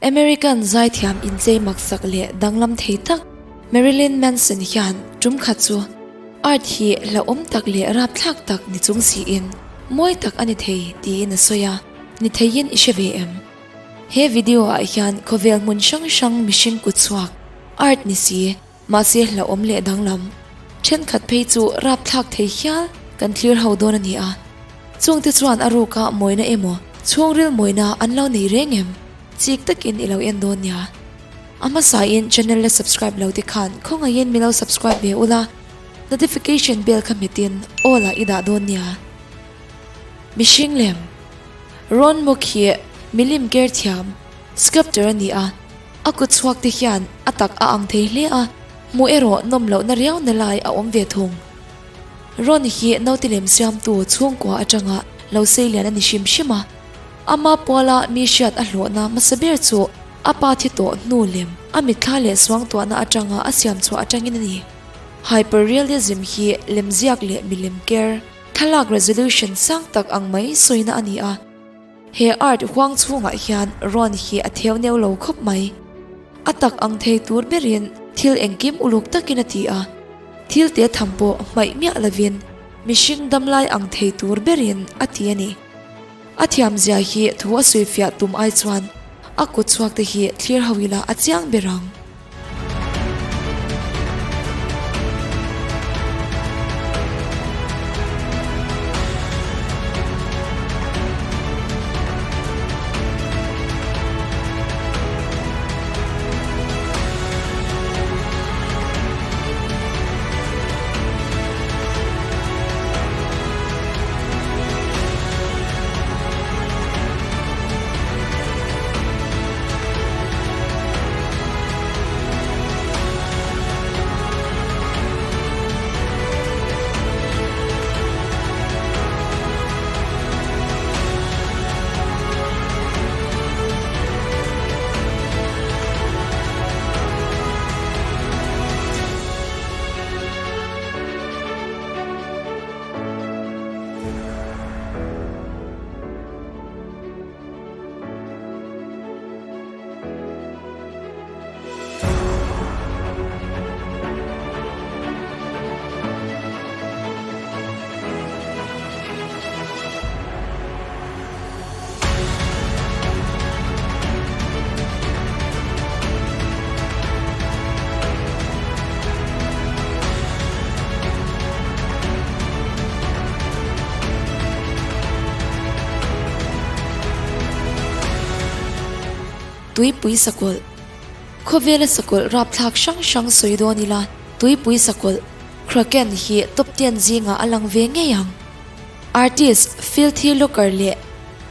American zaithiam inchei maksak leh danglam thei tak Marilyn Manson hian tum khat chu art hi hlauhawm tak leh rapthlak tak ni chung siin mawi tak a ni thei tiin a sawi a, ni theiin i hre ve em? He video ah hian khawvel hmun hrang hrang mihring kut chhuak art ni si mahse hlauhawm leh danglam thenkhat phei chu rapthlak thei hial kan thlir ho dawn a ni a. Chungte chuan a ruka mawina emaw chhungril mawina an lo nei reng em? Chik takin i lo en dawn nia. A hmasain channel la subscribe lo te khan khawngaihin min lo subscribe ve ula, notification bell kha hmetin all ah i dah dawn nia. Mihring lem Ron Muk hi milim ker thiam, sculptor a ni a, a kut chhuak te hian a tak a ang thei hle a, hmuh erawh nawm lohna riau na lai a awm ve thung. Ron hi naute lem siamtu chhungkua atanga lo sei lian a ni hrim hrim a, ama puala mi hriat a hlawhna hmasa ber chu a pa thi tawh hnu lem a mitthla leh suangtuahna atanga a siam chhuah atangin a ni. Hyperrealism hi lemziak leh milem ker thlalak resolution sang tak ang mai sawina a ni a. He art huang chhungah hian Ron hi a theu neu lo khawp mai. A tak ang thei tur berin thil engkim uluk takin a ti a, thil te tham pawh hmaih miah lovin mihring damlai ang thei tur berin a ti a ni. A thiamzia hi thu a sawifiah tum ai chuan a kut chhuak te hi thlir ho ila a chiang ber ang. Tuipui sakawlh Khawvela sakawlh rapthlak hrang hrang sawi dawn ila Tuipui sakawlh, Kraken, hi top ten zingah a lang ve ngei ang. Artist Filthy Looker leh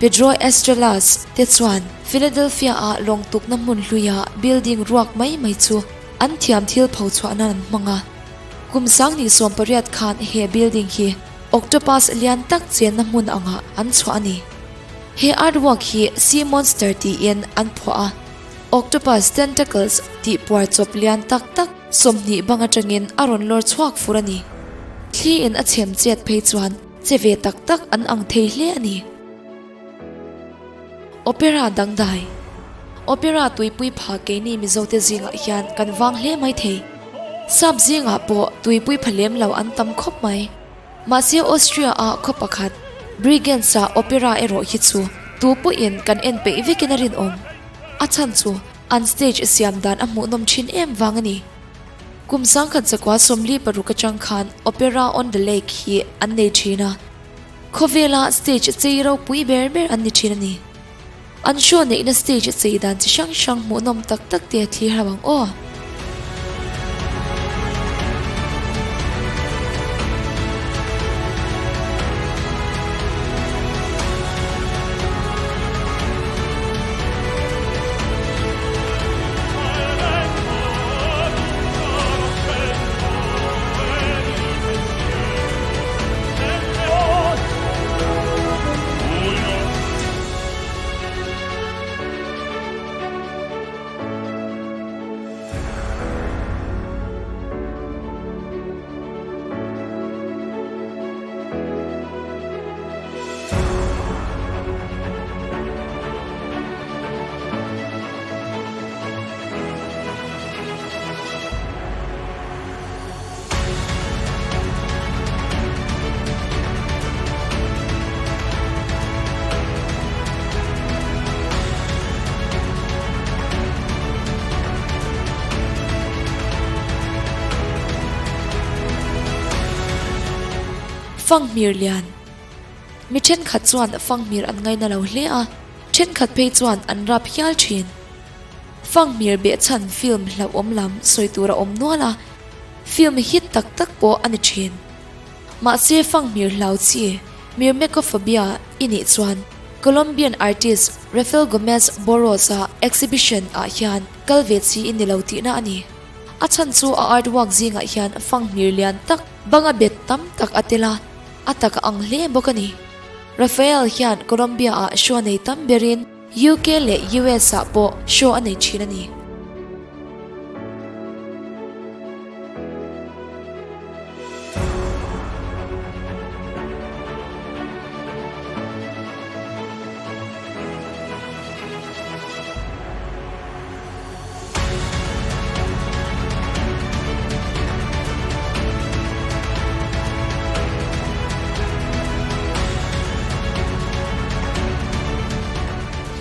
Pedro Estrellas te chuan Philadelphia-a lawng tukna hmun hluia building ruak mai mai chu an thiam thil pho chhuah nan an hmang a. Kum 2018 khan he building hi octopus lian tak chenna hmun angah an chhuah a ni. He artwork hi Sea Monster tiin an phuah a, octopus tentacles tih puar chawp lian tak tak 20 bang atangin a rawn lawr chhuak fur a ni. Thli in a chhem chet phei chuan che ve tak tak an ang thei hle a ni. Opera dangdai Opera tuipui pha keini Mizote zingah hian kan vang hle mai thei. Sap zingah pawh tuipui pha lem lo an tam khawp mai. Mahse Austria ah khaw pakhat Bregenz ah opera erawh hi chu tu pawhin kan en peih vekin a rinawm. A chhan chu an stage siam dan a hmuhnawm thin em vang a ni. Kum 1946 atang khan Opera on the Lake hi an nei thin a, khawvela stage chei ropui ber ber an ni thin a ni. An show neihna stage chei dan chi hrang hrang hmuhnawm tak tak te a thlir hau ang aw. Fanghmir lian. Mi thenkhat chuan fanghmir an ngaina lo hle a, thenkhat phei chuan an rap hial thin. Fanghmir behchhan film hlauhawm lam sawi tur a awm nual a, film hit tak tak pawh a ni thin. Mahse fanghmir hlau chi Myrmecophobia i nih chuan Colombian artist Rafael Gomez Borros-a exhibition ah hian kal ve chi i ni lo tihna a ni. A chhan chu a artwork zingah hian fanghmir lian tak banga bet tam tak a tel a, a tak a ang hle bawk a ni. Rafael hian Colombia ah show nei tam berin UK leh US ah pawh show a nei thin a ni.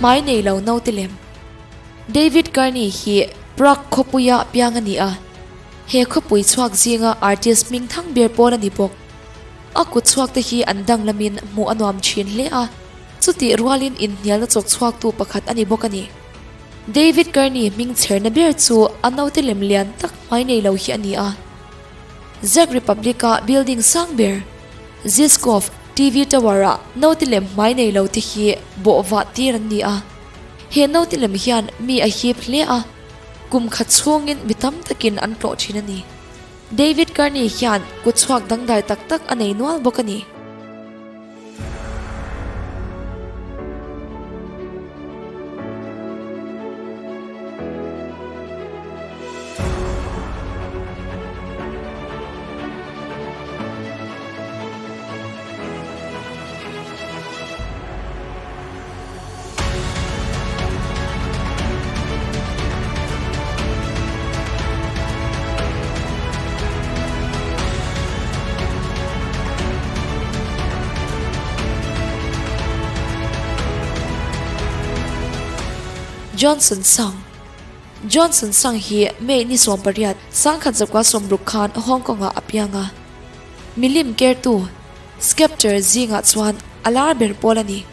Hmai nei lo naute lem. David Kearney hi Prague khawpuia piang a ni a, he khawpui chhuak zinga artist hming thang ber pawl a ni bawk. A kut chhuak te hi an danglamin hmuh a nuam thin hle a, chutih rualin inhnialna chawk chhuaktu pakhat a ni bawk a ni. David Kearney hming chherna ber chu a naute lem lian tak hmai nei lo hi a ni a. Czech Republic-a building sang ber, Žižkov TV Tower-ah naute lem hmai nei lo te hi bawhvah tir an ni a. He naute lem hian mi a hip hle a, kum khat chhungin mi tam takin an tlawh thin a ni. David Kearney hian kut chhuak dangdai tak tak a nei nual bawk a ni. Johnson Sang Johnson Sang hi May ni 18, 1960 khan Hong Kong-ah a piang a. Milim kertu, sculptor, zingah chuan a lar ber pawl a ni.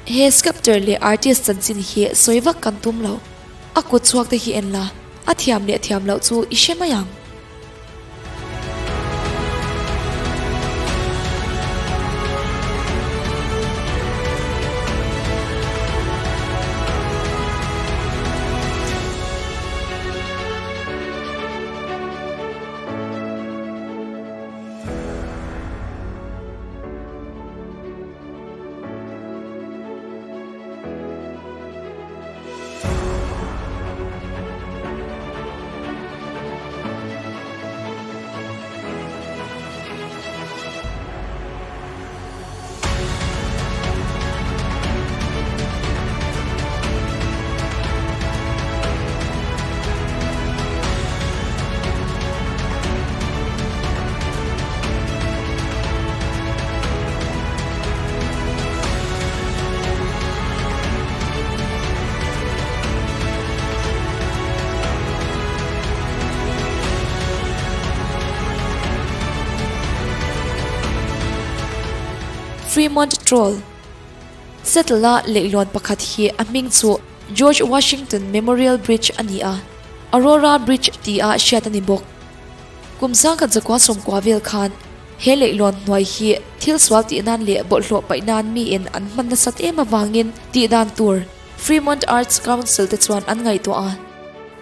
He sculptor leh artist chanchin hi sawi vak kan tum lo. A kut chhuak te hi en la, a thiam leh thiam loh chu i hre mai ang. Fremont Troll Settle-a leihlawn pakhat hi a hming chu George Washington Memorial Bridge a ni a, Aurora Bridge tia hriat a ni bawk. Kum sangkhat zakua sawmkua vel khan he leihlawn hnuai hi thil sual tih nan leh bawlhhlawh paih nan miin an hman nasat em avangin tih dan tur Fremont Arts Council te chuan an ngaihtuah a,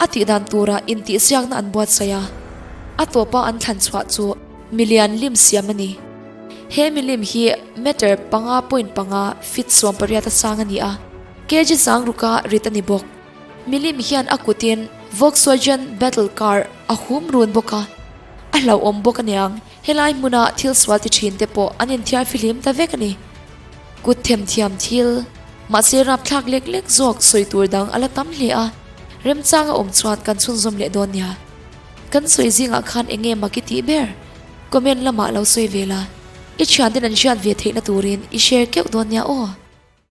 a tih dan tura intihsiakna an buatsaih a, a tawpa an thlan chhuah chu milian lim siam a ni. He milim hi meter 5.5 feet 18 a sang a ni a, kg sangruka rit a ni bawk. Milim hian a kutin Volkswagen Battle Car a hum run bawk a, a hlauhawm bawk aniang. Helai hmuna thil sual ti thin te pawh an inthiar fihlim ta vek a ni. Kut themthiam thil, mahse rapthlak lek lek zawk sawi tur dang a la tam hle a, remchang a awm chuan kan chhunzawm leh dawn nia. Kan sawi zingah khan eng nge mak i tih ber? Comment lamah lo sawi ve la, i thianten an hriat ve theihna turin i share keuh dawn nia aw.